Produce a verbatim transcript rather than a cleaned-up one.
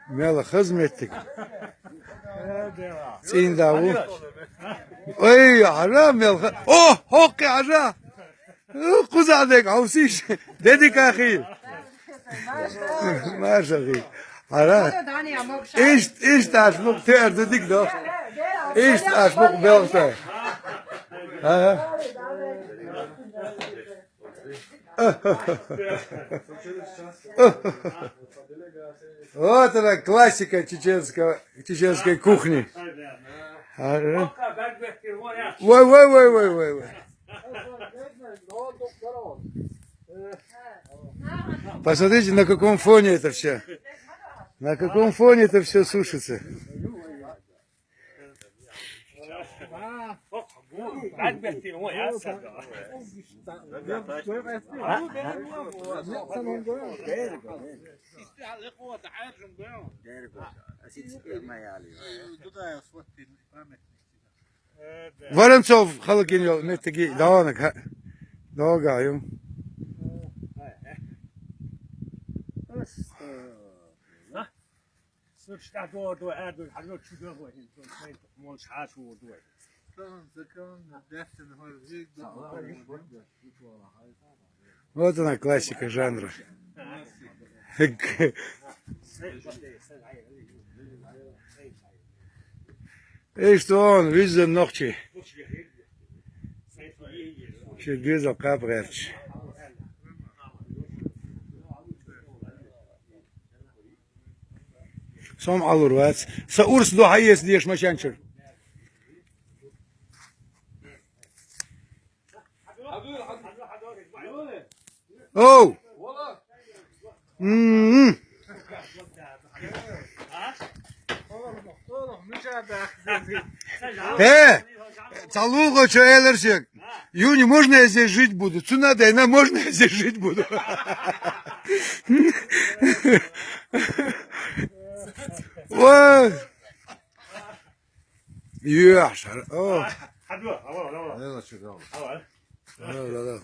Мел хазметтиг. ЦӀийндаву. Ой, ара мел ха-, о, хокки ара. Кхуза дег, хьовсийша. Дедикахи. Маршалла. Ара. Ишт, ишт аш мук тер дудик до. Ишт аш мук белта. Ага. Вот она, классика чеченского, чеченской кухни. Ага. Вай, вай, вай, вай, вай, вай. Посмотрите, на каком фоне это все. На каком фоне это все сушится. Воронцов, халкин йол, меттиги, даванак, ха. Давага, ю. Вот она, классика жанра. Эй, что он, виза ногчи. Че гыза кап герч. Сом алур вац. Са урс до хайес деш машанчур. Оу! М-м. Э! Цалуга чо элерсек. Юни, можно я здесь жить буду? Цунада, на, можно я здесь жить буду? Ой! Ё, шар-, о. Хадва, хадва, хадва. Да, да, чё, да. Хадва. Да, да, да.